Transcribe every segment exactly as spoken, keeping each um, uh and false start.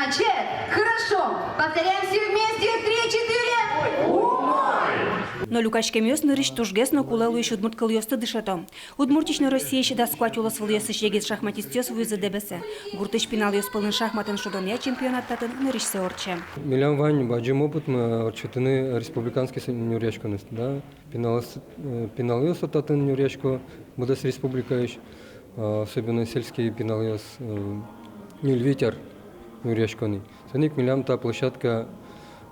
Значит, хорошо. Повторяем все вместе. Три, четыре. Но люкаськемъёс нырысь тужгес но кулэ луись удмурт кылъёсты дышето. Удмуртиысь но Россиысь дас куать улосвылъёсысь егит шахматистъёс вуизы Дэбесэ. Гуртысь пиналъёс пӧлын шахматэн шудонъя чемпионат татын нырысьсэ ортче. Милям вань бадӟым опытмы ортчытыны республиканский с-, нюръяськонэз, да. Пиналъёс, э, пиналъёс татын нюръясько быдэс республикаысь, а, особенно сельский пиналъёс, э, ньыль-вить ар нюръясько ни. Соин ик милям та площадка,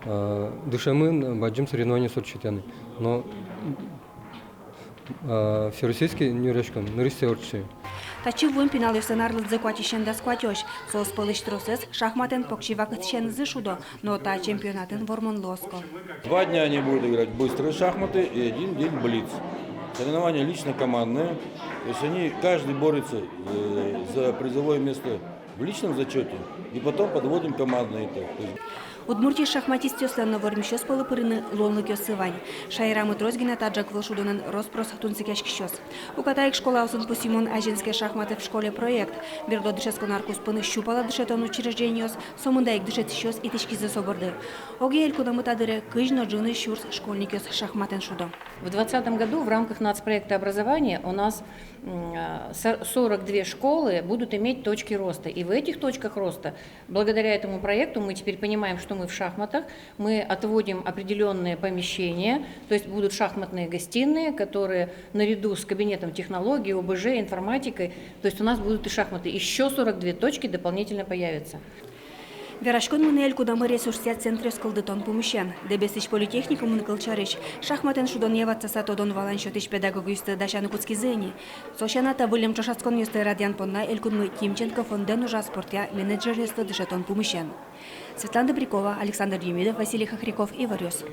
а, дышемын бадӟым соревнованиос ортчытъяны. Но, а, всероссийский нюръяськон нырысьсэ ортче. Татчы вуэм пиналъёслэн арлыдзы куатьысен дас куатьозь. Соос пӧлысь тросэз шахматэн покчи вакытысенызы шудо, но та чемпионатын вормонлы оско. Два дня они будут играть в быстрые шахматы и один день блиц. Соревнования лично-командные. То есть они, каждый борется, э, за призовое место в личном зачёте. И потом подводим командный итог. То есть Удмуртиысь шахматистъёслэн но вормисьёс пӧлы пырыны луонлыкъёссы вань. Шаерамы трос гинэ таӵе ӧвӧл шудонэн рос-прос тунсыкъяськисьёс. Уката ик школаосын пусйымон «Азинские шахматы в школе» проект. Берло дышетскон ар куспын сю пала дышетон учреждениос, сомында ик дышетӥсьёс итӥськизы со борды. Огъя элькунамы та дыре кызь но ӝыны сюрс школьникъёс шахматэн шудо. В двадцатом году в рамках нацпроекта «Образование» у нас, м, а, со-, сорок две школы будут иметь точки роста. И в этих точках роста, благодаря этому проекту, мы теперь понимаем, что мы в шахматах, мы отводим определённые помещения, то есть будут шахматные гостиные, которые наряду с кабинетом технологий, ОБЖ, информатикой, то есть у нас будут и шахматы. Ещё сорок две точки дополнительно появятся. Вераськон мынэ элькунамы ресурсъя центръёс кылдытон пумысен. Дэбесысь политехникумын, кылсярысь, шахматэн шудонъя ватсаса тодон-валан сётӥсь педагогъёсты дасяны кутскизы ини. Со сяна, та выллем ӵошатсконъёсты радъян понна элькунмы Тимченко фондэн ужа спортъя менеджеръёсты дышетон пумысен. Светлана Добрякова, Александр Демидов, Василий Хохряков, «Иворъёс».